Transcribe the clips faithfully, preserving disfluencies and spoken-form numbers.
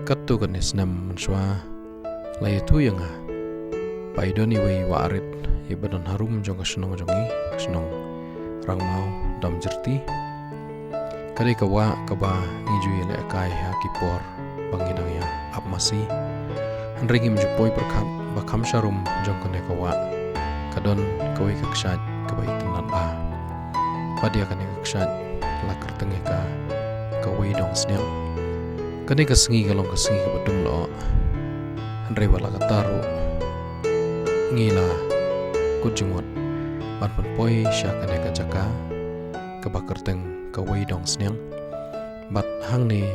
Katto katne snem mynshuwa la ïathuh ïa nga ba i don iwei i wah rit iba don harum jong ka shnong jong ngi, ka shnong Rangmaw Domjyrti. Ka dei ka wah kaba ngi ju ïalehkai ha ki por ba ngi dang ïa ap masi. Hynrei ngim ju poi pyrkhat ba kham sharum jong kane ka wah ka don kawei ka kshaid kaba itynnad bha. Bad ïa kane ka kshaid la kyrteng ïa ka, kawei dong sniang. Kane ka sngi ka long ka sngi kaba dum lyoh. Hynrei wat la katta ruh ngi la kut jingmut ban pynpoi sha kane ka jaka kaba kyrteng kawei dong sniang. Bad hangne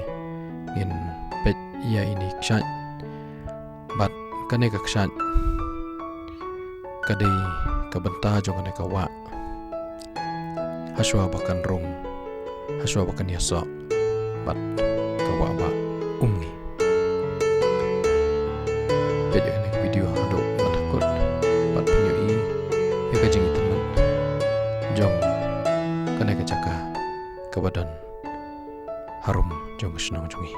ngin peit ïa ine i kshaid. Bad kane ka kshaid ka dei ka bynta jong kane ka wah. Hashwa ba kan rung, hashwa ba kan ïasoh bad ka wah Bah Umngi. Peit ïa kane ka video haduh ban da kut bad phin ïohi ïa ka jingitynnad jong kane ka jaka kaba don harum jong ka shnong jong ngi.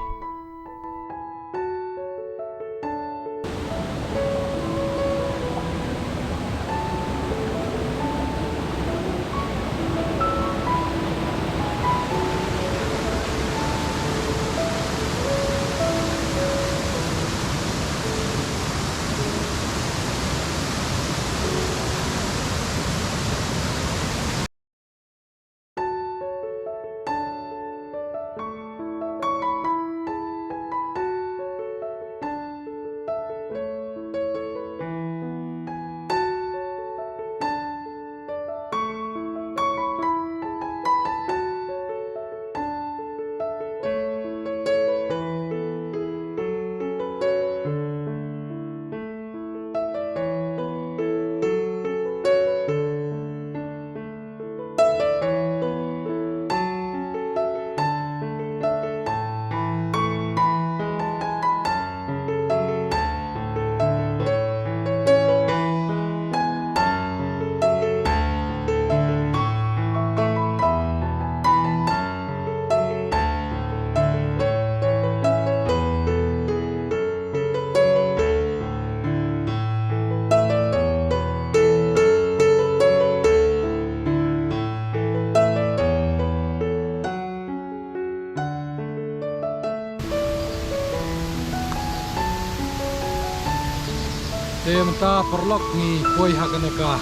Te mynta paralok ngi poi ha kane ka,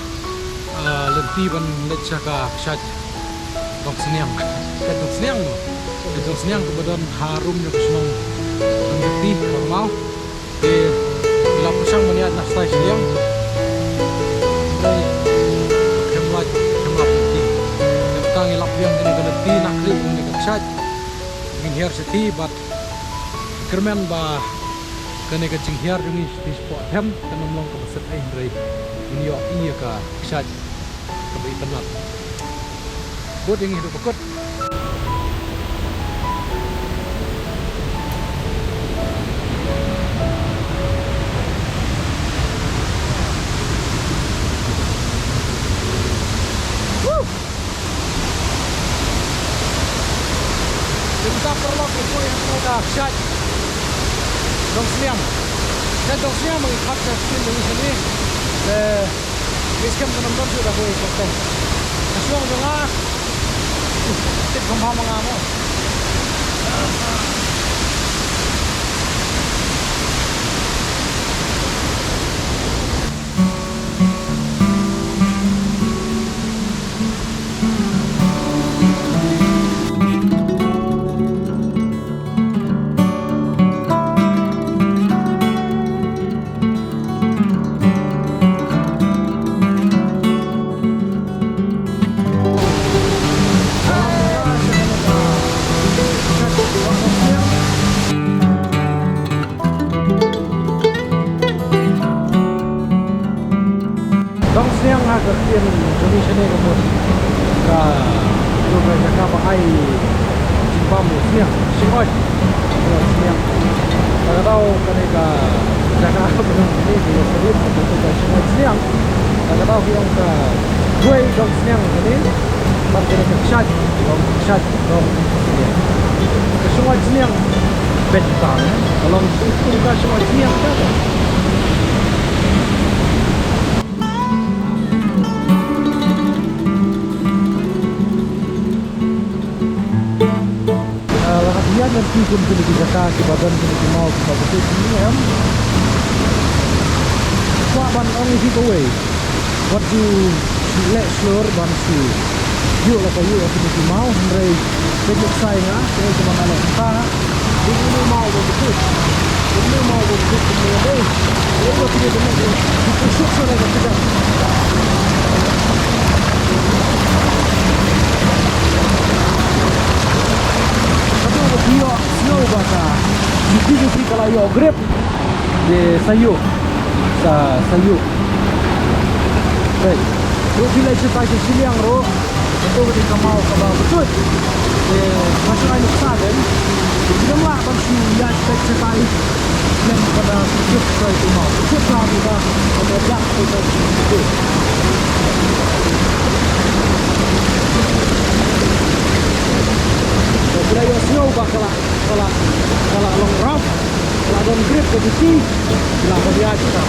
ah, lynti ban leit sha ka kshaid dong sniang. Kshaid dong sniang mo. Kshaid dong sniang kaba don harum jong ka shnong Domjyrti, Rangmaw. Te ngi la pyrshang ban ïaid na stai shiliang. Hynrei khlem lait khlem lap lynti. Te mynta ngi lap biang kane ka lynti na khlieh jong kane ka kshaid. Ngin hiar shathie bad kyrmen ba kane ka jinghiar jong ngi shathie shapoh them kan ym long kaba set ei, hynrei ngin ïohi ïa ka kshaid kaba itynnad. Bud ïa ngi haduh ba kut. Woo! Te mynta paralok ngi poi ha kane ka kshaid dong sniang. Kshaid dong sniang ma ngi khot ka ktien jong ngi shane. Te ngi skhem kan ym don shuh da kawei ka kyrteng. Ka shnong jong nga. Tip kham bha ma nga mo. Dong sniang ha ka ktien jong ngi shane ka mut ka, ka jaka ba ai jingbam u sniang, shngoit, shngoit sniang. Ta ka daw kane ka jaka ba dang kane ka ïa ka rit ka kyrteng ka shngoit sniang. Ta ka daw ki ong ka duwai dong sniang kane. Bad kane ka kshaid, dong kshaid, dong sniang. Ka shngoit sniang. Bad ka long tu tu ka sma siang ka. Ah, la ka biang ngan ki kum kine ki kata kiba don kine ki maw kiba betul kine em. Kwah ban ong ïa phi kawei. Wat ju leh shlur ban shu ïoh la ka ïoh ïa kine ki maw hynrei ka juk sai nga kine kiba nga leh kata. Kine maw ba betul. Kine maw ba betul kine dei. Kine ba kine kine kine. Kine suk suk la ka kita. Katu ba phi ïoh snow ba ka. Yuki yuki ka la ïoh grip. Te sa ïoh. Sa, sa ïoh. Right. Ruh phi leit shatai sha shiliang ruh. Katu ka dei ka maw kaba btut. Te nga shu ai nuksa kan. Te phi dang lah ban shu ïaid shatai shatai. Lem pada btut shatai tu maw. Btut ka tu ka. Kaba dak tu ka. Te phi la ïoh snow ba ka la, ka la, ka la long rough. Ka la don grip ka juti. Ka la ka ïaid ka.